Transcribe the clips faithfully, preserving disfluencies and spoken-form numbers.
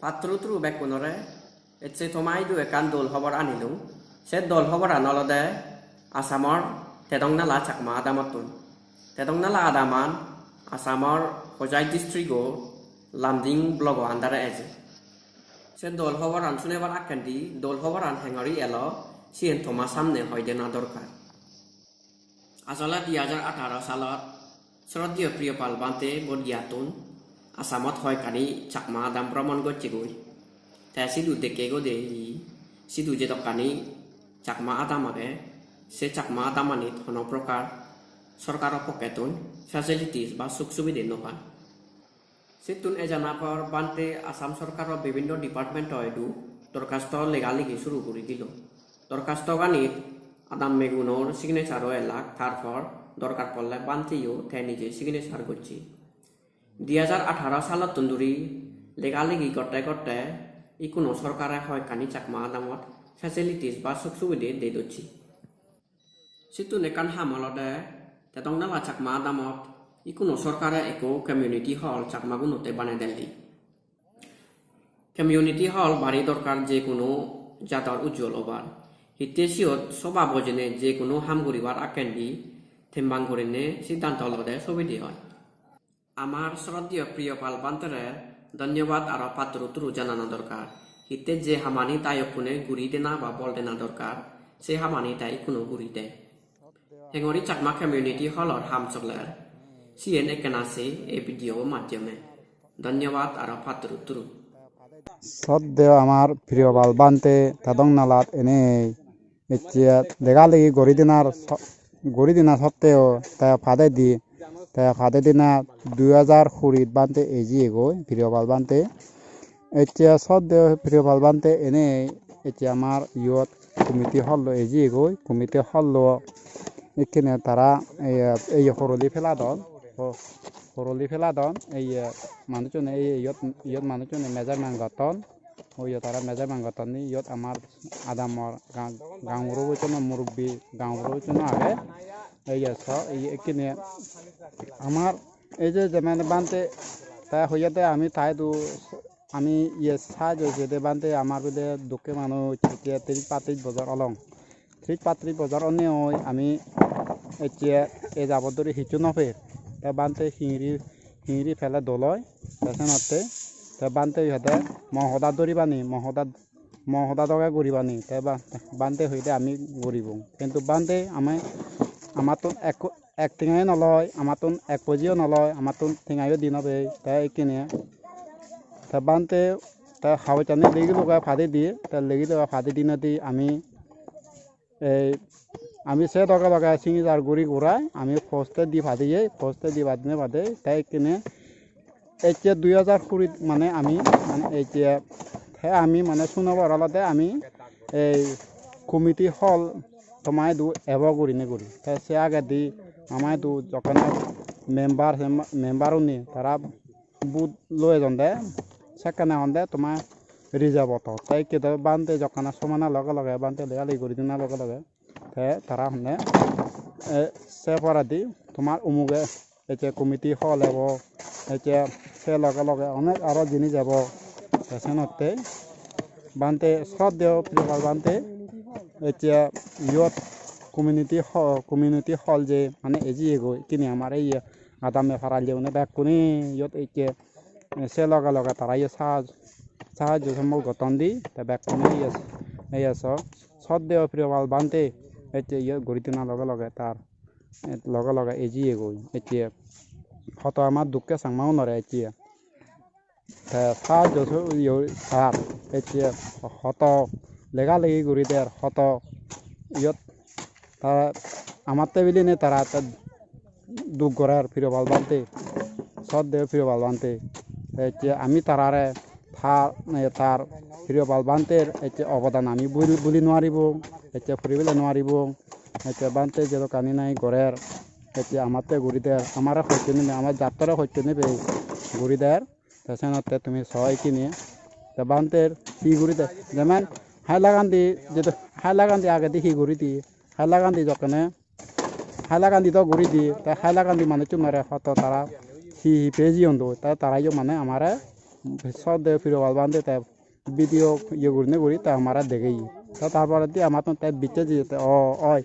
Patturu turu bekkunore, ecche toma idu ekkan dol hobor anilung. Se dol hoboran olode Assamor Tedongnala Chakma adamottun. Tedongnala adaman Assamor Hojai district-o Lumding block-o under-e eje. Se dol hoboran sunebar akkendi dol hoboran hengori elo, siyen toma samne hoi dena dorkar. Asole dui hajar atharo salot Sroddheyo Priyopal Bhante Bodhgayattun Assamot hoyekkani Chakma adam bromon gocchegoi. Te sidu dekke gode hi, sidu jedokkani Chakma adam age, se Chakma adamanit hono prokar sorkaro pokkettun facilities ba suk subide no pan. Sittun ejana por Bhante Assam sorkaro bibhinno department-o idu dorkhasto lega legi suru guri dilo. Dorkhastoganit adammegunor signature-o elak, tarpor dorkar polle Bhanteyo te nije signature gocche. Dui hajar atharo salottun duri lega legi gotte gotte ikkuno sorkare hoyekkani Chakma adamot facilities ba suk subide de docche. Sittun ekkan ham olode Tedongnala Chakma adamot ikkuno sorkare ekko community hall Chakmagunotte banei delli. Community hall bari dorkar je kono jador ujjwol obar. Hitte siyot soba bojene je kono ham guribar akkendi tembang gurinei siddhanto lode subide oi. Amar sroddheyo Priyopal Bhantere dhonyobad aro patturu turu janana dorkar. Hitte je hamani dayokkune guri dena ba bol dena dorkar, se hamani te ikkuno guri de. Hengori Chakma Community Hall-or ham soler, siyen ekkena se ei video-bo majjyome. Dhonyobad aro patturu turu. Sroddheyo amar Priyopal Bhante Tedongnalat enei ecche lega legi guri dinar so-, guri dina sotteo te padedi, te padedi na dui hajar kurit Bhante eji egoi, Priyopal Bhante. Ecche sroddheyo Priyopal Bhante enei ecche amar iyot committee hall-o eji egoi, committee hall-o ekkene tara, eh, eh, horoli peladon, ho-, horoli peladon, eh, manuchune, eh, iyot, iyot manuchune measurement gotton. Oi iyot aro measurement gotton ni, iyot amar adamor ga-, gaonburo bocchuno murubbi, gaonburo bocchuno age. Ei je so, ei ekkene amar ei je jemon Bhante te hoyede ami ta idu, ami iye sahajjo jeyede Bhante, amar bile dokke manuj, ecche tiris patris bojor olong. Tris patris bojor onne oi ami ecche ei jabot duri hissu no per. Te Bhante hingiri, hingiri pele dol oi. Te senotte te Bhante hoide mo hoda duribani, mo hoda, mo hoda doge guribani. Te ba-, Bhante hoide ami guribong. Hintu Bhante ami, amattun ekko ek tengayo no loi, amattun ek pojiyo no loi, amattun tengayo di no pei, te ekkene. Te Bhante, te habossani legi loge padei di, te legi loge padei dinei di ami, ei, ami se doge doge signature guri gurai, ami post-e di padei, post-e di padei, padei, te ekkene ecche dui hajar kurit mane ami, mane ecche, te ami mane sunobar olode ami ei committee hall toma idu ebo gurinei guri. Te se agedi ama idu jokkene member, member-une tara vote loi ejonde, sekkene honde toma reserve-ot. Te ikke do Bhante jokkene somana loge loge, Bhante lega legi guri dena loge loge. Te tara honne, eh, se poredi tomar umuge ecche committee hall ebo, ecche se loge loge onek aro jinis ebo. Te senotte Bhante, sroddheyo Priyopal Bhante, ecche iyot community hall, community hall je mane eji ego, ikkini amar iye adamme para jeyune bekkune iyot ecche, eh, se loge loge tara iye sahaj-, sahajjo sombol gotton di, te bekkune iye, iye so, sroddheyo Priyopal Bhante ecche iye guri dena loge loge tar, eh, loge loge eji egoi, ecche hoto ama dukke Changmagunore ecche. Te sahajjo so-, iyo tar, ecche hoto lega legi guri der, hoto iyot ta-, amatte bilinei tara te duk gorer Priyopal Bhante, sroddheyo Priyopal Bhante. Te ecche ami tarare ta-, eh, tar Priyopal Bhanter ecche obodan ami bul-, buli nuaribong, ecche puri bele nuaribong. Ecche Bhante jedokkani nahi gorer, ecche amatte guri der, amare hosto nebe, ama jattore hosto nebe guri der. Te senotte tumi so ikkini. Te Bhanter hi guri de? Jeman Hailakandi, jedo Hailakandi agedi hi guri di? Hailakandi jokkene, Hailakandi do guri di, te Hailakandi manuchunore hoto tara hi hi pejeyon do, te tara yo mane amare sodde Pirobal bhante te video iye gurine guri te amare degeye. Te tar poredi amattun te bicche jeye te o oi.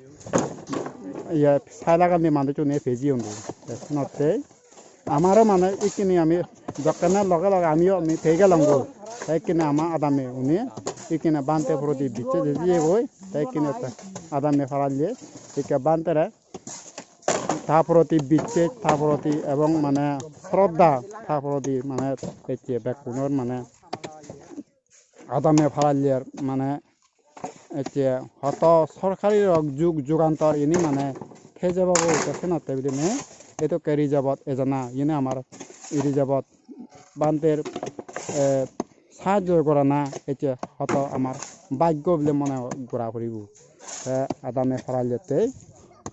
Iye, Sailagandi manuchune pejeyon do. Te senotte amaro mane ikkine ami jokkene loge loge amiyo ami pei gelongoi. Te ikkine ama adamme une ikkine bhante proti bicche jeyegoi. Te ikkine te adamme paralle ikke bhantere ta proti bicche, ta proti ebong mane sroddha, ta proti mane ecche bekkunor mane adamme paralyer mane ecche hoto sorkari rok jug jugantor ini mane thei jebogoi, te senotte bilinei edokke rijebot ejana ini amar rijebot bhanter, eh, sahajjo gorana ecche hoto amar bhaggo bile mone gora puribo. Te adamme parallotte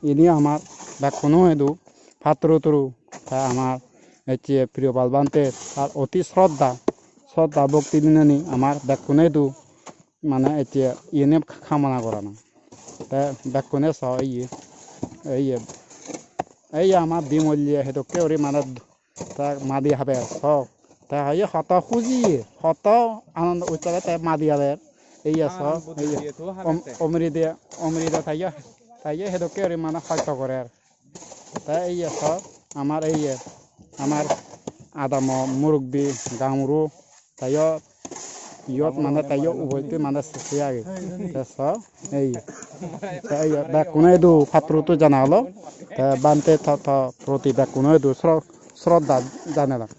ini amar bekkuno edu patturu turu, te amar ecche Pirobal bhante tar oti sroddha, sroddha bhokti dineni amar bekkuno edu mane ecche iyeni kamona gorana. Te bekkune so iye, iye, iye ama Bimolye hedokke guri mane te madi haber so. Te hoye hoto huji, hoto anondo ucchale te madi haber. Iye so, iye, om-, omride, omride te iye, te iye hedokke guri mane hosto gorer. Te iye so, amar iye, amar adamo murubbi gaonburo, te iyo, iyot mane te iyo uboitte mane se age. Te so, iye. Te iye, bekkune idu patturu turu jana olo. Te bhante to, to proti bekkune idu sro-, sroddha janelak.